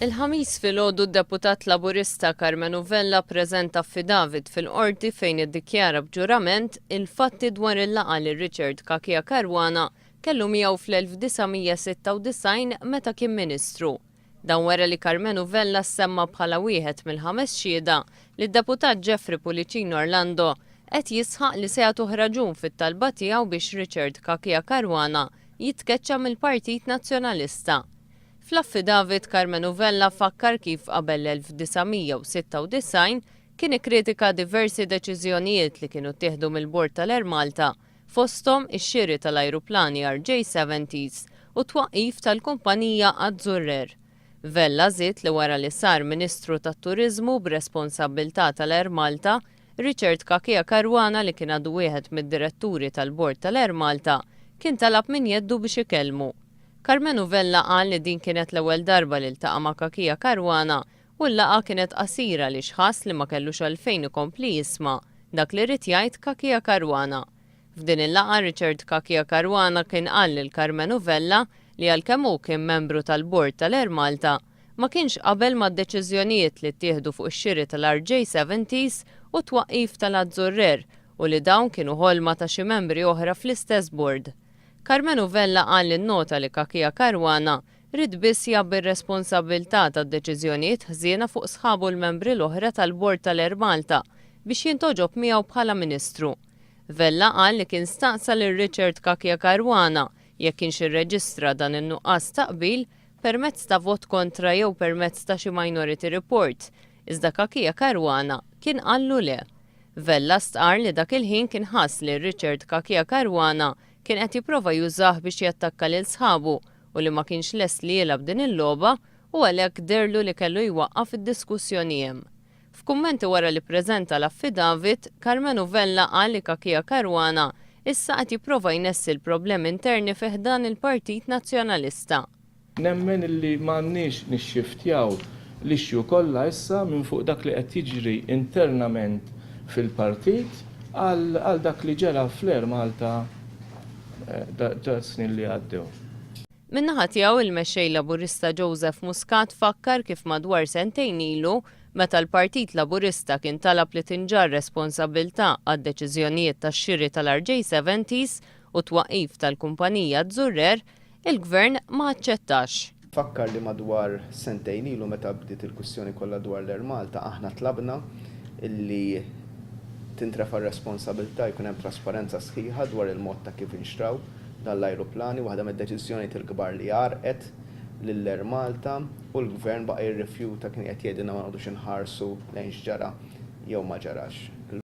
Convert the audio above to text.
Il-Ħamis filgħodu d-Deputat Laburista Karmenu Vella ppreżenta affidavit fil-Qorti fejn iddikjara b'ġurament il-fatti dwar il-laqgħa li Richard Cachia Caruana kellu miegħu fl-1996 meta kien Ministru. Dan wara li Karmenu Vella ssemma bħala wieħed mill-ħames xhieda li d-Deputat Jeffrey Pullicino Orlando qed jisħaq li se jagħtuh raġun fit-talba tiegħu biex Richard Cachia Caruana jitkeċċa mill-Partit Nazzjonalista. Fl-affidavit Karmenu Vella fakkar kif qabel l-1996 kien ikkritika diversi deċiżjonijiet li kienu ttieħdu mill-Bord tal-Air Malta fosthom ix-xiri tal-ajruplani RJ70s u t-twaqqif tal-kumpanija Azzur Air. Vella żied li wara li sar Ministru tat-Turiżmu b'responsabbiltà tal-Air Malta, Richard Cachia Caruana li kien għadu wieħed mid-diretturi tal-Bord tal-Air Malta kien talab minn jeddu biex ikellmu. Karmenu Vella qal li din kienet l-ewwel darba li ltaqa' ma' Cachia Caruana u l-laqgħa kienet qasira għaliex ħass li ma kellux għalfejn ikompli jisma' dak li ried jgħid Cachia Caruana. F'din il-laqgħa Richard Cachia Caruana kien qal lil Karmenu Vella li għalkemm hu kien membru tal-Bord tal-Air Malta, ma kienx qabel mad-deċiżjonijiet li ttieħdu fuq ix-xiri tal-RJ70s u t-twaqqif tal-Azzur Air u li dawn kienu ħolma ta' xi membri oħra fl-istess bord. Karmenu Vella qal li nnota li Cachia Caruana ried biss jgħabbi r-responsabbiltà tad-deċiżjonijiet ħżiena fuq sħabu l-membri l-oħra tal-Bord tal-Air Malta biex jintgħoġob miegħu bħala Ministru. Vella qal li kien staqsa lil Richard Cachia Caruana jekk kienx irreġistra dan in-nuqqas ta' qbil permezz ta' vot kontra jew permezz ta' xi minority report, iżda Cachia Caruana kien qallu le. Vella stqarr li dak il-ħin kien ħass li Richard Cachia Caruana kien qed jipprova jużah biex jattakka lil sħabu u li ma kienx lest li jilgħab din il-logħba u għalhekk dehrlu li kellu jwaqqaf id-diskussjoni hemm. F'kummenti wara li ppreżenta l-affidavit, Karmenu Vella qal li Cachia Caruana issa qed jipprova jnessi l-problemi interni fi ħdan il-Partit Nazzjonalista. Nemmen illi m'għandniex nixxiftjaw l-issue kollha issa minn fuq dak li qed jiġri internament fil-partit għal dak li ġara fl-Air Malta das-snin li għaddew. Min-naħa tiegħu, il-Mexxej Laburista Joseph Muscat fakkar kif madwar sentejn ilu, meta l-Partit Laburista kien talab li tinġarr responsabbiltà għad-deċiżjonijiet tax-xiri tal-RJ70s u t-twaqqif tal-kumpanija Azzur Air, il-Gvern ma aċċettax. Fakkar li madwar sentejn ilu meta bdiet il-kwistjoni kollha dwar l-Air Malta aħna tlabna li tintrefa' r-responsabilità, jkun hemm trasparenza sħiħa dwar il-mod ta' kif inxtraw dan l-ajruplani, waħda mid-deċiżjonijiet il-kbar li għarrqet lill-Air Malta u l-Gvern baqa' jirrifjuta kien qiegħed jgħidilna ma noqogħdux inħarsu lejn x'ġara jew ma ġarax.